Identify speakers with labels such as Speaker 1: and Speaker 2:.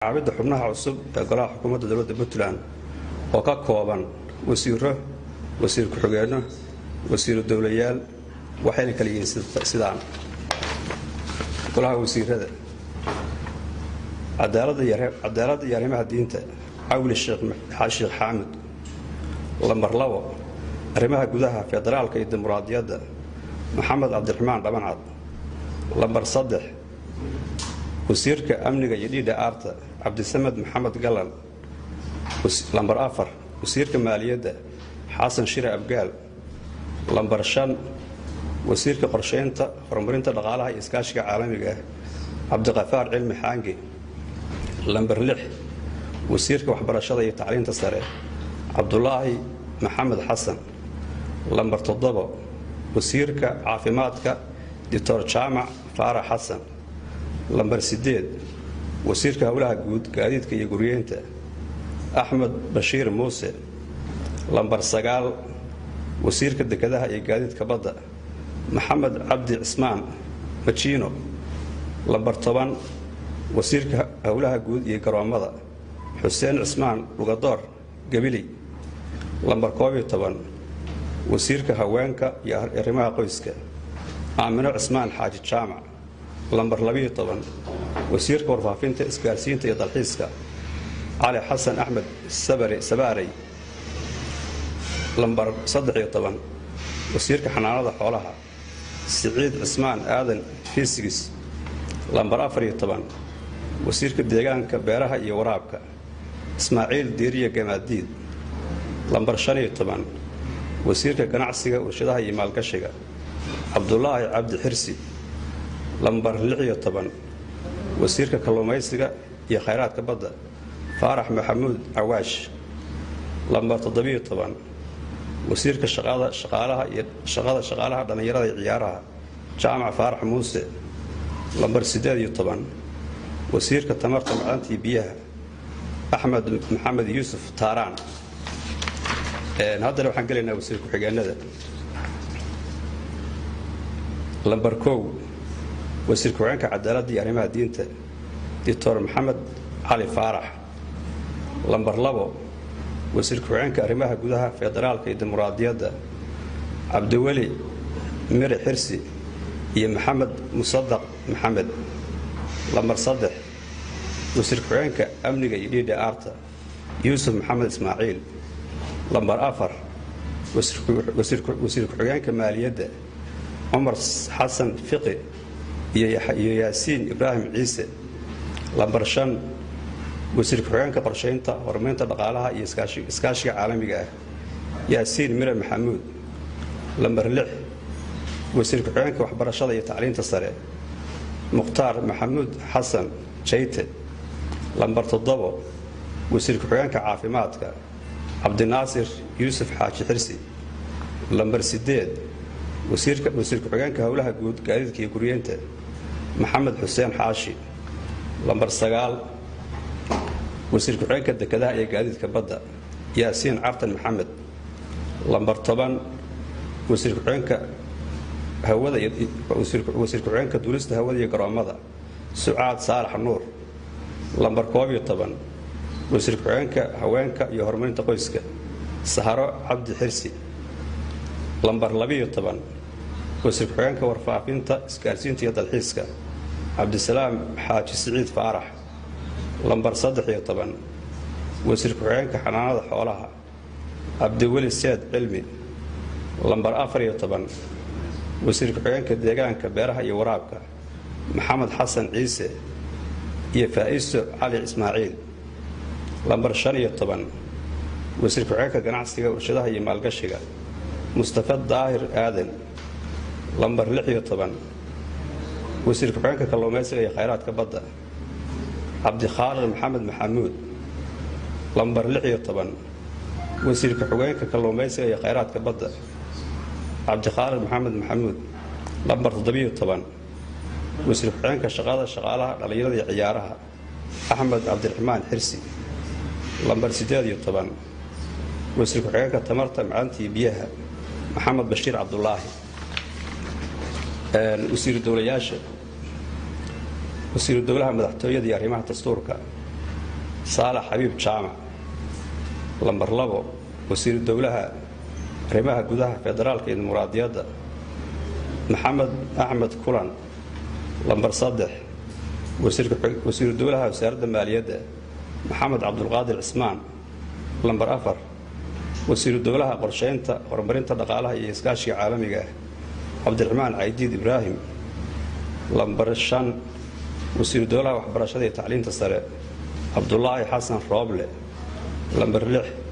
Speaker 1: Caabidda xubnaha cusub ee golaha xukuumadda dowladda Puntland oo ka kooban wasiiro, wasiir ku-xigeenno, wasiiru dowlayaal, waxayna kala yihiin sidaan: Golaha wasiirada: Cadaaladda iyo arrimaha diinta, Cawli Sheekh Xaamud. Lambar 2, arrimaha gudaha, federaalka iyo dimuqraadiyadda, Maxamed Cabdiraxmaan Dhabancad. Lambar 3, wasiirka amniga iyo dhiidha aarta, Cabdisamed Maxamed Galan. Lambar 4, wasiirka maaliyadda, Xasan Shire Abgaal. Lambar 5, wasiirka qorsheynta, horumarinta dhaqaalaha iyo iskaashiga caalamiga ah, Cabdiqafaar Cilmi Xaangi. Lambar 6, wasiirka waxbarashada iyo tacliinta sare, Cabdulaahi Maxamed Xasan. Lambar 7, wasiirka caafimaadka, Doctor Jaamac Faarax Xasan. Lambar 8, wasiirka howlaha guud, gaadiidka iyo guryeynta, Axmed Bashiir Muuse. Lambar 9, wasiirka dekedaha iyo gaadiidka badda, Maxamed Cabdi Cismaan Majiino. Lambar 10, wasiirka howlaha guud iyo garoommada, Xuseen Cismaan Lugadoor Gabili. Lambar 11, wasiirka haweenka iyo arrimaha qoyska, Aamino Cismaan Xaaji Jaamac. Lambar 12, wasiirka warfaafinta, isgaarsiinta iyo dalxiiska, Cali Xasan Axmed Sabaarey. Lambar 13, wasiirka xanaanada xoolaha, Siciid Cismaan Aadan Fisigis. Lambar 14, wasiirka deegaanka, beeraha iyo waraabka, Ismaaciil Diiriye Gamaadiid. Lambar 15, wasiirka ganacsiga, warshadaha iyo maalgashiga, Cabdulaahi Cabdi Xirsi. Lambar 16, wasiirka kalluumaysiga iyo khayraadka badda, Faarax Maxamuud Cawaash. Lambar 17, wasiirka shaqada, shaqaalaha iyo shaqada, shaqaalaha, dhallinyarada iyo ciyaaraha, Jaamac Faarax Muuse. Lambar 18, wasiirka tamarta, macdanta iyo biyaha, Axmed Maxamed Yuusuf Taaraan. Haddana waxaan gelaynaa wasiir ku-xigeenada. Lambar 1, wasiir ku-xigeenka cadaaladda iyo arrimaha diinta, Doctor Maxamed Cali Faarax. Lambar 2, wasiir ku-xigeenka arrimaha gudaha, federaalka iyo dimuqraadiyadda, Cabdiweli Mire Xirsi iyo Maxamed Musadaq Maxamed. Lambar 3, wasiir ku-xigeenka amniga iyo dhiidha aarta, Yuusuf Maxamed Ismaaciil. Lambar 4, wasiir ku-xigeenka maaliyadda, Cumar Xasan Fiqi iyo Yaasiin Ibraahim Ciise. Lambar 5, wasiir ku-xigeenka qorsheynta, horumarinta dhaqaalaha iyo iskaashiga caalamiga ah, Yaasiin Mire Maxamuud. Lambar 6, wasiir ku-xigeenka waxbarashada iyo tacliinta sare, Mukhtaar Maxamuud Xasan Jayte. Lambar 7, wasiir ku-xigeenka caafimaadka, Cabdinaasir Yuusuf Xaaji Xirsi. Lambar 8, wasiir ku-xigeenka howlaha guud, gaadiidka iyo guryeynta, Maxamed Xuseen Xaashi. Lambar 9, wasiir ku-xigeenka dekedaha iyo gaadiidka badda, Yaasiin Cartan Maxamed. Lambar 10, wasiir ku-xigeenka hawada, wasiir ku-xigeenka duulista hawada iyo garoommada, Sucaad Saalax Nuur. Lambar 11, wasiir ku-xigeenka haweenka iyo horumarinta qoyska, Saharo Cabdi Xirsi. Lambar 12, wasiir ku-xigeenka warfaafinta, isgaarsiinta iyo dalxiiska, Cabdisalaam Xaaji Siciid Faarax. Lambar 13, wasiir ku-xigeenka xanaanada xoolaha, Cabdiweli Seed Cilmi. Lambar 14, wasiir ku-xigeenka deegaanka, beeraha iyo waraabka, Maxamed Xasan Ciise iyo Faa'iso Cali Ismaaciil. Lambar 15, wasiir ku-xigeenka ganacsiga, warshadaha iyo maalgashiga, Mustafa Daahir Aadan. Lambar 16, wasiir ku-xigeenka kalluumaysiga iyo khayraadka badda, Cabdikhaaliq Maxamed Maxamuud. Lambar 16, wasiir ku-xigeenka kalluumaysiga iyo khayraadka badda, Cabdikhaaliq Maxamed Maxamuud. Lambar 17, wasiir ku-xigeenka shaqada, shaqaalaha, dhallinyarada iyo ciyaaraha, Axmed Cabdiraxmaan Xirsi. Lambar 18, wasiir ku-xigeenka tamarta, macdanta iyo biyaha, Maxamed Bashiir Cabdulaahi. Wasiiru dowlayaasha: wasiiru dowlaha madaxtooyada iyo arrimaha dastuurka, Saalax Xabiib Jaamac. Lambar 2, wasiiru dowlaha arrimaha gudaha federaalka iyo dimuqraadiyadda Maxamed Axmed Kulan. Lambar 3, wasiiru dowlaha wasaaradda maaliyadda Maxamed Cabdulqaadir Cismaan. Lambar 4, wasiiru dowlaha qorsheynta, horumarinta dhaqaalaha iyo iskaashiga caalamiga ah Cabdiraxmaan Caydiid Ibraahim. Lambar 5, wasiiru dowlaha waxbarashada iyo tacliinta sare Cabdulaahi Xasan Rooble. Lambar 6.